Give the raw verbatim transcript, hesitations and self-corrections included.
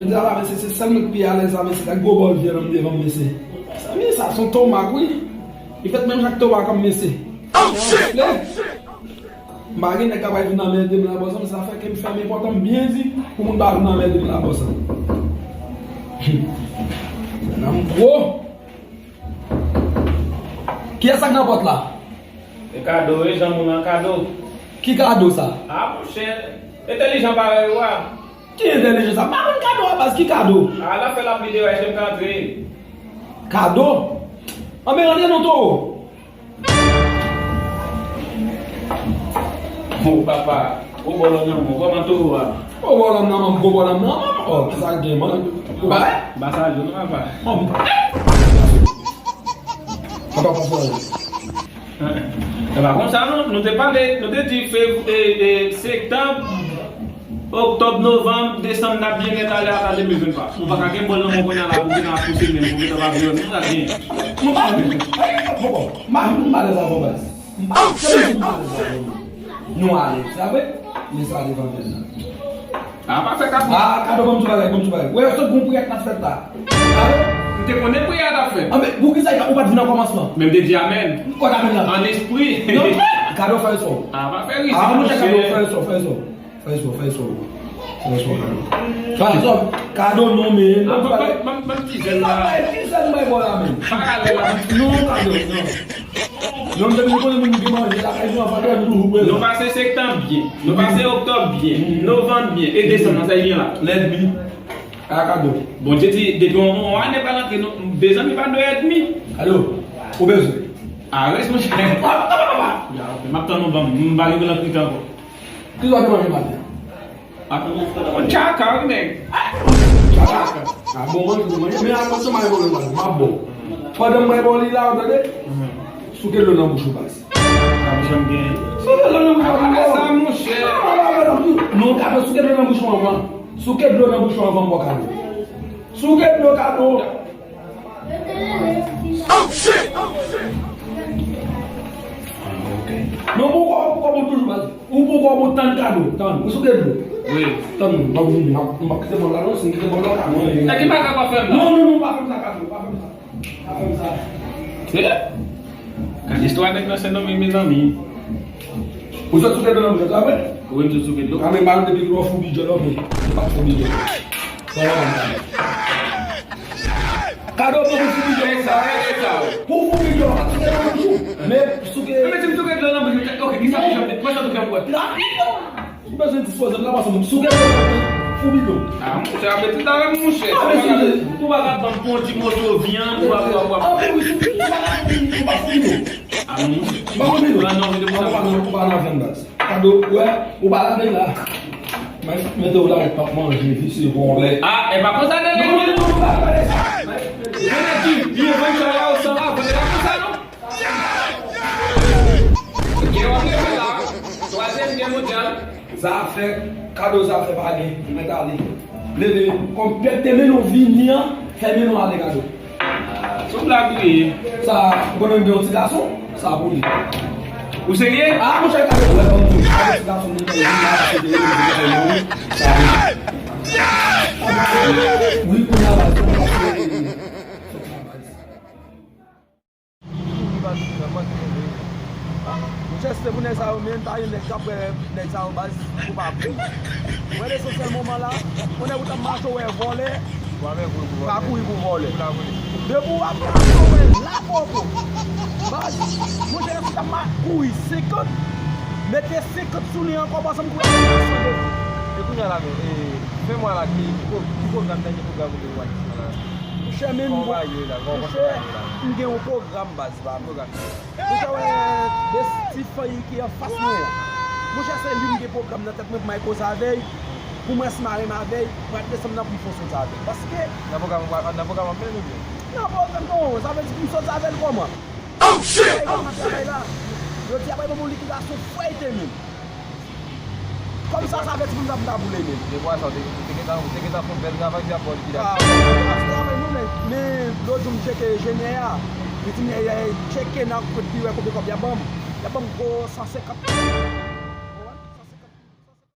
Mezanmi, mesye, se sèl mwen ki pi alèz la, mesye. Gad gwo bòl vyann nan devan m, mesye. Mezanmi, sa se yon tomak, wi. Li fèt menm jan ak tomak an, mesye. Oh, shit! M pa gen nèg k ap vin anmède m la, bòs, sa fè ke m fèmen pòt an byen di pou moun pa vin anmède m la, bòs. Nan m gwo. Kiyès sa k nan pòt la? E kado, e jan moun an kado. Ki kado sa? A, monchè, entèlijan parèy ou a. Ki entèlijan sa? M pa konn kado a, baz, ki kado? A, l ap fè lapli deyò, èske m ka antre? Kado? Anben, antre non, towo. O papa, o bòlòm nan bon, kòman towo a? O bòlòm nan manm, gwo bòlòm nan manm. O, kisa k gen, man? Ou pa wè? Ba sa jwenn, papa. Manm. Papa, papa. E pa konsa non, nou te pale, nou te di fev-, e, e, septanm, oktòb, novanm, desanm, n ap byen gen ale ata de mil venntwa. Ou pa ka gen bòl nan men w kounye a la pou gentan ap pouse menm, pou gentan ap vire, nou sa gen. Nou pa vin, bon, bon, m pa vin pou m pale sa avè w, baz. M pa vin pou m pale sa avè w. Nou ale, sa vre? Men sa devan mèt la. A, pa fè kado. A, kado, ban m ti bagay, ban m ti bagay. Wè, se gon priyè k t ap fèt la. Kado? M te konnen priyè a t ap fèt. Anben, poukisa ou pa t vin nan kòmansman? Men m te di amèn. Kot amèn la? An espri. Non, kado, fè efò. A, pa fè rizib, monchè. A, monchè, kado, fè efò, fè efò. Fè efò, fè efò. Fè efò, kado. Fè efò. Kado, non, men. A, ban, ban, ban, ban ti zèl la. Ban ti zèl mwen, bò la, men. Pa rale la. Non, kado, non. Non, depi nou konnen moun ki manje lakay nou, anvan nou toujou prezan. Nou pase septanm byen, nou pase oktòb byen, novanm byen, e desanm nan, sa ki gen la? Lènmi. A kado. Bondye di, depi yon, yon ane pral antre, nou, dezanm li pa dwe ènmi. Kado, ou bezwen? A, rès, monchè. Papa, papa, papa. Ya, m ap tann ou ban m, m pa rive nan krik ankò. Ki lè w te manje maten an? Ap yon tchaka, wi, nèg. Tchaka. A bon, manje, manje. Men atansyon, m a yon pwoblèm, m ap bon. Pandan m bay bò li la, w tande? Souke dlo nan bouch ou, baz. A, m janm gen. Souke dlo nan bouch ou, baz. Apa sa, monchè. Non, non, non, non, souke dlo nan bouch ou anvan. Souke dlo nan bouch ou anvan, m ba w kado. Souke dlo, kado. Oh, shit! Non, poukò, poukò bon toujou, baz? Ou poukò bon tann kado? Tann, ou souke dlo? Wi. Tann, m ap, m ap, m ap kite bòl la, non, si m kite bòl la, kado. E ki bagay w ap fè m la? Non, non, non, pa fè m sa, kado, pa fè m sa. Pa fè m sa. Se? Gade istwa nèg nan Sendomeng, mezanmi. Ou sot souke dlo nan bouch ou, sa vre? Wi, m sot souke dlo. A, men ba m depi lè w foubi djòl, ok. Ou pa t foubi djòl. Kado pou foubi djòl. Sa, sa, sa. Pou foubi djòl, pa t souke nan bouch ou. Men souke. Men si m souke dlo nan bouch ou, ok, kisa ki jan, kisa ki jan pou wè? Ou bezwen dispoze m nan pase moun. Souke dlo, foubi dlo. A, monchè, ap mete avè m, monchè. A, men si ou pa ka ban m pou yon ti moso vyann, ou pa, ou pa, ou pa. A, men wi, souke dlo, ou pa foubi dlo. A, non, monchè. Ou pa foubi dlo. A, non, non, non, non, non, non. Ou pa nan vyann, baz. Kado, wè, ou pa lave la. Mwen mete w la, ou p ap manje, visye, vòlè. A, e pa konsa, non, non, non, non, non, pa pale sa. Mwen di, byen, vant sa la, ou san avan, e pa konsa, non. Gè w ap leve la, twazyèm gè mondyal. Zafè, kado zafè pa gen, mèt ale. Leve, kòm pèp te mennen w vini an, fè mennen w ale, kado. Sou blag ou ye. Sa, ou konnen m gen yon ti gason, sa pou li. Ou serye? A, monchè, kado, wè, ban m di w, kado ti gason, li gen yon ti gason, li gen yon ti gason, sa pou li. Wi, kounye a la, se yon gason. Monchè, si se pou nèg sa yo, men ta gen nèg k ap wè nèg sa yo baz, pou pa kouri. Ou wè lesansyèl moman la, yon nèg ou t ap mache, ou wè vòlè, pa kouri pou vòlè. Depi w ap mache, ou wè lapòpo. Baz, monchè, si w t ap ma-, kouri senkant, mete senkant sou li ankò, baz, m kouri ak sante. E kounye a la, men, e, fè mwen la, ki, ki pwo-, ki pwogram, dènye pwogram ou te wè la? Monchè, men, monchè, m gen yon pwogram, baz, pa m. Monchè, wè, de ti fanm ki anfas mwen an. Monchè, se li m gen pwogram nan tèt mwen pou m al koze avè l, pou m wè si m a renmen avè l, mwa desanm nan pou m fè yon sòti avè l. Paske nan pwogram, nan pwogram ap mennen oubyen? Nan pwogram non, sa vle di pou m sòti avè l kòman? Oh, shit! Travay la. Yo di apre ban m yon likidasyon fwèyte menm. Kòm sa, sa vle di pou m ta, pou m ta boule menm. Depi sa, ou te, ou te gentan, ou te gentan fè yon bèl travay, se ap ba w likidasyon. A, se travay nou, men, men lòt jou m tcheke enjenyè a. Li di m, y a, y a tcheke nan kote pi wè konbyen kòb y a ban m. Y a ban m gwo san senkant.